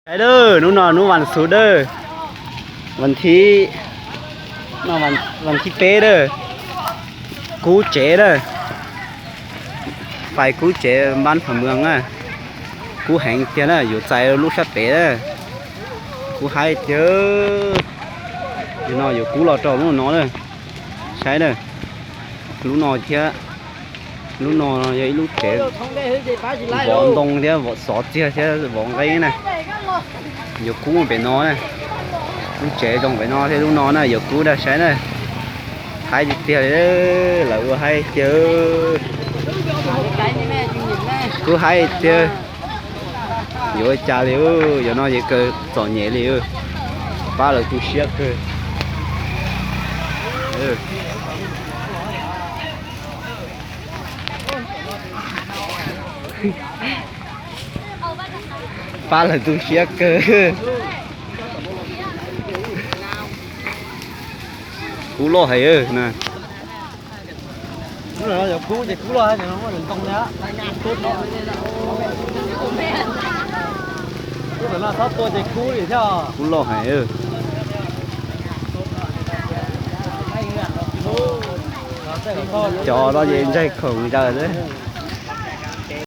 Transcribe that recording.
Saib dawb, hnub no hnub vas xuv dawb, vas thib, vas thib peb dawb, kub tsev dawb, fais kub tsev npab pham mws na, kub heev tiag na, yuav txais lub sab pem na, kub haib tiag. Nim no yuav kub los rau lub no na, saib na, lub no thiab, lub no yog ib lub tsev vov ntoo thiab vov xov txiag thiab vov nqeeb na. Yuav kub pem no na, lub tsev zoo pem no thiab lub no na, yuav kub dag saib na. Haib tiag tiag li, lawv ua haib tiag, kub haib tiag. Yuav ua cas li, yuav no yeej kawg txom nyem li, pab lawv tu siab kawg. Pab lawv tu siab kawg. Kub loj heev na. Kub loj heev. Cov no ces ntsaig khoom ntsaws xwb.